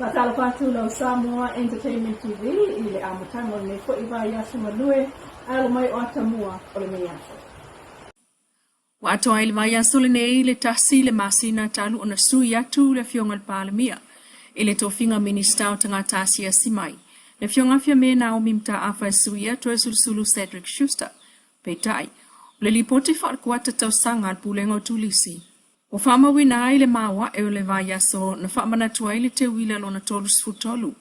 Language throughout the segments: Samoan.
Faatalofa atu lau Samoa Entertainment TV i le amataga o lenei foi vaiaso galue ae alo mai o atamua o lenei aso. Ua atoa ai le vaiaso lenei le tasi le masina talu ona sui atu le Afioga i le Palemia i le tofiga Minisita o Tagata Asiasi Mai, le Afioga Fiame Naomi Mataafa e sui atu ai Sulusulu Cedric Schuster. Peitai, o le lipoti faale-kuata tausaga a le Pulega o Turisi, Ua faamauina ai le maoae o le vaiaso na faamanatu ai le teuila lona 33.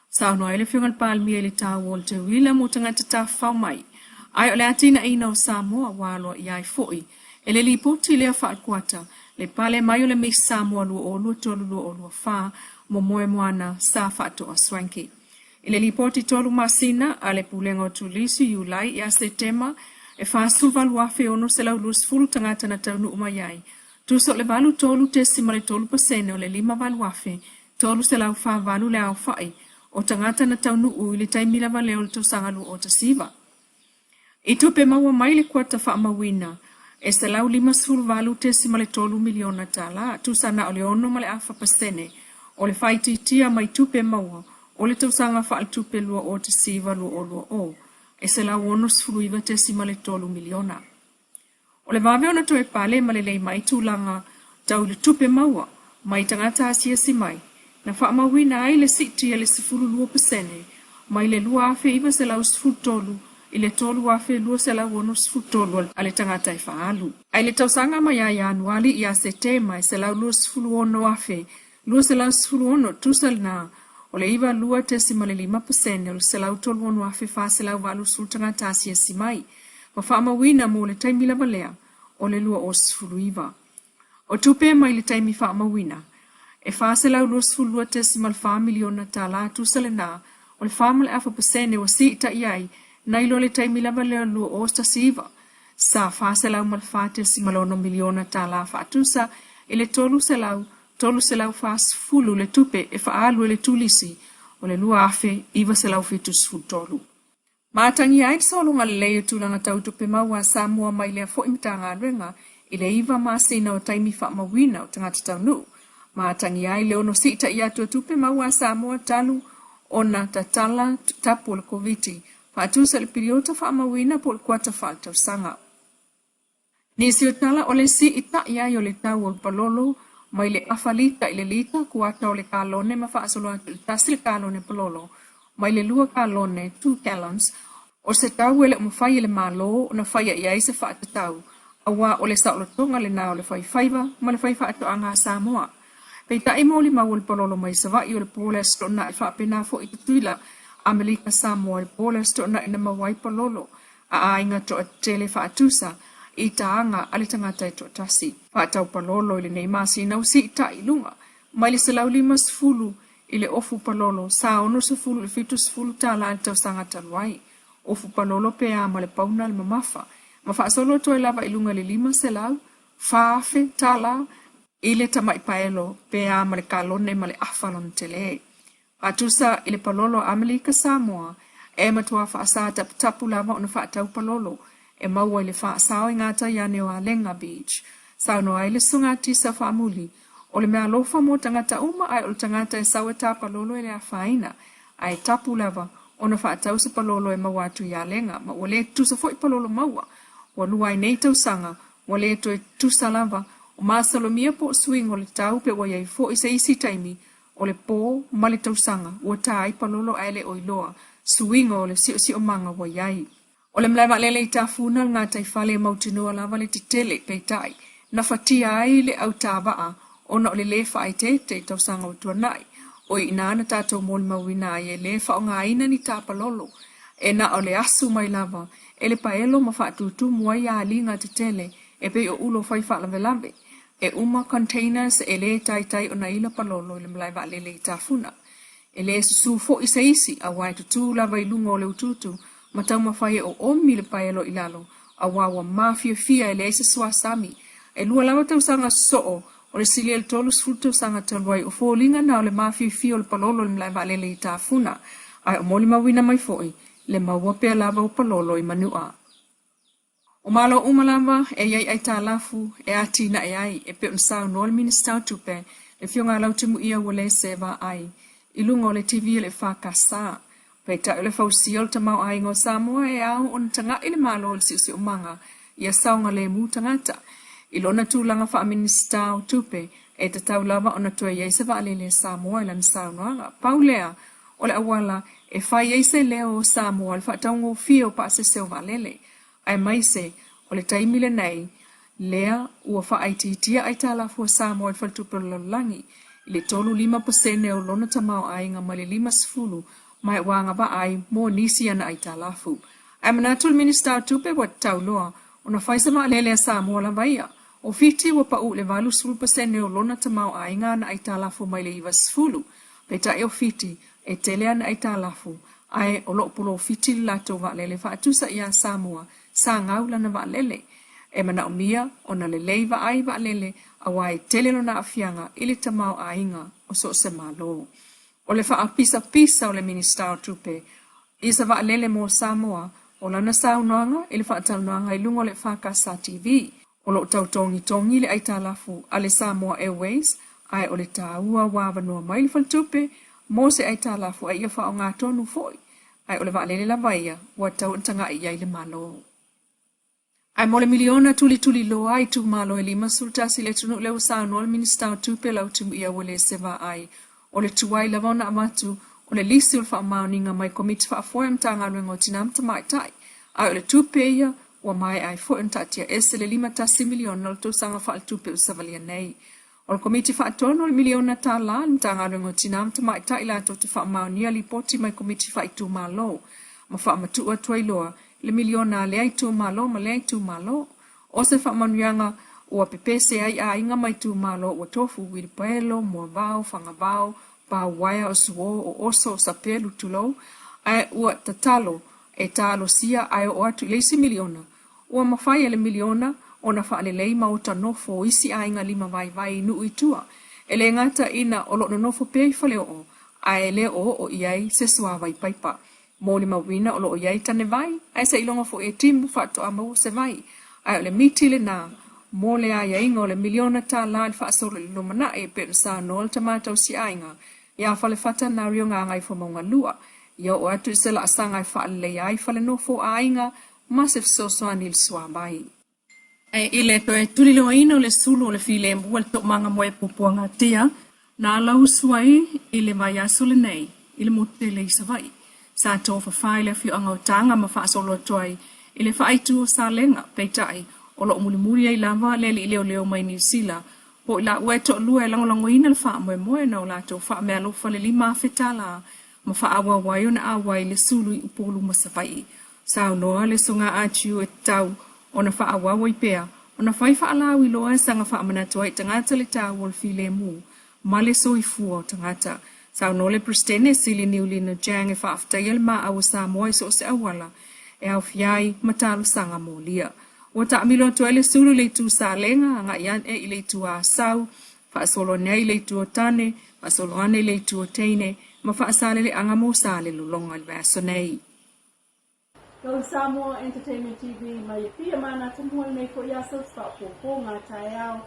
Saunoa ai le Afioga i le Palemia i le taua o le teuila mo tagata tafafao mai, ae o le atinaeina o Samoa ua aloaia ai foi e le lipoti lea faale-kuata le pale mai o le Miss Samoa 2023/2024 mo Moemoana Sa Faatoa Swankie. I le lipoti tolu masina a le Pulega o Turisi, Iulai ia Setema, e 48,620 tagata na taunuu mai ai, tusa o le 83.3% o le 58,348 le aofai o tagata na taunuu i le taimi lava lea o le tausaga 2019. I tupe maua mai le kuata faamauina, e $158.3 miliona tala, tusa na o le 6.5% o le faaitiitia mai tupe maua o le tausaga faaletupe 2019/2020, e $169.3 miliona. O le vave ona toe pale ma lelei mai tulaga tau i le tupe maua mai tagata asiasi mai, na faamauina ai le siitia i le 12% mai le 2,913 i le 3,263 a le tagata e faaalu. I le tausaga mai ia Ianuali ia Setema e 126,216 tusa lena o le 92.5% o le 136,480 tagata asiasi mai, ma faamauina mo le taimi lava lea o le 2019. O tupe mai le taimi faamauina, e $422.4 miliona tala tusa lena o le 4.5% ua siitai ai nai lo le taimi lava lea o le 2019, sa $404.6 miliona tala faatusa i le 300 340 le tupe e faaalu e le turisi o le 2973. Matagia ai le sologa lelei o tulaga tau tupe maua a Samoa mai lea foi Matagaluega i le iva masina o taimi faamauina o tagata taunuu. Matagia ai le ono siitai atu o tupe maua a Samoa talu ona tatala tapu o le Koviti faatusa i le piliota faamauina po o le kuata faaletausaga. Nisi o tala o le siitai ai o le tau o le palolo mai le afa lita i le lita, kuata o le kalone ma faasolo atu i le tasi le kalone palolo mai le lua kalone, two gallons, o se tau e le o mafai e le Malo ona faia i ai se faatatau, aua o le saolotoga lena o le faifaiva ma le faifaatoaga a Samoa. Peitai molimau o le palolo mai Savaii o le po le Aso Toonai faapena foi i Tutuila, Amelika Samoa i le po le Aso Toonai na maua ai palolo a aiga toatele faatusa i taaga a le tagata e toatasi. Faatau palolo i lenei masina ua siitai i luga mai le 150 i le ofu palolo sa 60 i le 70 tala i le tausaga talu ai. Ofu palolo pe a ma le pauna le mamafa ma faasolo atu ai lava i luga i le 500, 4,000 tala i le tamai paelo pe a ma le kalone ma le afa lona tele. Faatusa i le palolo a Amelika Samoa, e matua faasa taputapu lava ona faatau palolo e maua i le faasao i gatai ane o Alega Beach. Saunoa ai le Susuga Tisa Faamuli, o le meaalofa mo tagata uma ae o le tagata e sau e tā palolo e le afaina, ae tapu lava ona faatau se palolo e maua atu i Alega ma ua le tutusa foi palolo maua. Ua lua ai nei tausaga, ua le toe tutusa lava. O masalomia po o suiga o le tau pe ua i ai foi se isi taimi O le pō ma le tausaga ua tā ai palolo ae le o iloa suiga o le siosiomaga ua i ai. O le malae vaalele i Tafuna le gataifale e mautinoa lava le tetele, peitai, nafatia ai le au tāvaa ona o le lē faaeteete i tausaga ua tuanai. O i ina na tatou molimauina ai e lē faaaogaina ni tā palolo, e na o le asu mai lava e le paelo ma faatutumu ai aliga tetele e pei o ulo fai faalavelave. E uma containers e lē taitai ona ila palolo i le malae vaalele i Tafuna. E lē susū foʻi se isi auā e tutū lava i luga o le utuutu ma taumafai e oomi le paelo i lalo auā ua mafiafia e leai se suasami. E lua lava tausaga sosoo o le silia i le 30 tausaga talu ai o foliga na o le mafiafia o le palolo i le malae vaalele i Tafuna ae o molimauina mai foʻi le maua pea lava o palolo i Manua. O Malo uma lava e i ai aitalafu e atinae ai, e pei ona saunoa le Minisita o Tupe, le Afioga ia Lautimuia Uelese Vaai. i luga o le TV a le EFKS. Peitai o le fausia o le tamaoaiga o Samoa e ao ona taga'i le Malo i le siosiomaga ia saogalemu tagata. I lona tulaga faa-Minisita o Tupe, e tatau lava ona toe i ai se vaalele a Samoa i lana saunoaga. Pau lea o le auala e fai ai se leo o Samoa i le faataugofie o pasese o vaalele, aemaise o le taimi lenei lea ua faaitiitia aitalafu a Samoa i le Faletupe o le Lalolagi i le 35 pasene o lona tamaoaiga mai le 50 ma e ua agavaa ai mo nisi ana aitalafu. Ae manatu le Minisita o Tupe ua tatau loa ona fai se vaalele a Samoa lava ia. O Fiti ua pau i le 80% o lona tamaoaiga ana aitalafu mai le 90. Peitai o Fiti e tele ana aitalafu ae o lo o polofiti le latou vaalele faatusa iā Samoa sa gau lana vaalele. E manaomia ona lelei vaai vaalele aua e tele lona aafiaga i le tamaoaiga o so o se Malo. O le faapisapisa o le Minisita o Tupe i se vaalele mo Samoa o lana saunoaga i le faatalanoaga i luga o le EFKS TV. O lo o tautogitogi le aitalafu a le Samoa Airways ae o le taua ua avanoa mai le faletupe mo se aitalafu a ia faaaoga tonu foi ae o le vaalele lava ia ua tatau ona taga'i i ai le Malo. Ae mo le miliona tulituliloa i itumalo e 51 i le atunuu lea ua saunoa le Minisita o Tupe Lautimuia Uelese Vaai o le tuai lava ona avatu o le lisi o le faamaoniga mai Komiti Faafoe a Matagaluega o Tina ma Tamaitai ae o le tupe ia ua maea ai foi ona taatia ese le $51 miliona o le tausaga faaletupe ua savalia nei. O le Komiti Faatonu o le miliona tala a le Matagaluega o Tina ma Tamaitai latou te faamaonia lipoti mai Komiti Faaitumalo ma faamatuu atu ai loa le miliona a lea itumalo ma lea itumalo. O se faamanuiaga ua pepese ai aiga ma itumalo ua tofu uilipaelo, moavao, fagavao, pauaea, o suo, o oso, o sapelu, tulou, ae ua tatalo e talosia ae oo atu i le isi miliona. Ua mafai e le miliona ona faalelei maota nofo o isi aiga limavaivai i nuu i tua. E le gata ina o lo o nonofo pea i faleoo, ae le o oo i ai se suavai paipa. Molimauina o lo o i ai tanevai, ae seiloga foi e timu faatoa maua se vai. Ae o le miti lena mo le aiaiga o le miliona tala i le faasolo i le lumanai e pei ona saunoa le tama tausiaiga iā Falefata Nario Gagaifomauga 2. Ia oo atu i se laasaga e faaleleia ai falenofo o aiga ma se fesoasoani i le suavai. Ae i le toe tuliloaina o le sulu o le filemu a le toomaga moepupuagatia, na alausu ai i le vaiaso lenei i le motu tele i Savaii. Sa tofafa i le afioaga o Taga ma faasolo atu ai i le faaitu o Salega, peitai, o lo o mulimuli ai lava le alii leoleo mai Niu Sila po o i laua e toalua e lagolagoina le faamoemoe na o latou faameaalofa le $5,000 ma faaauau ai ona auai le sulu i Upolu ma Savaii. Saunoa le Susuga Atiu e tatau ona faaauau ai pea ona fai faalauiloa e saga faamanatu ai i tagata le taua o le filemu ma le soifua o tagata. Saunoa le Peresetene Sili Niulina Jang e faafetaia le maau o Samoa i so o se auala e aofia ai ma talosaga molia. Ua taamilo atu ai le sulu i le itu Salega, agai ane i le itu Asau, faasolo ane ai i le itu o Tane, faasolo ane i le itu o Teine, ma Faasaleleaga mo Salelologa i le vaiaso nei. Go Samoa Entertainment TV mai Apia ma Natamua lenei foi aso faaopoopo ngā taeao.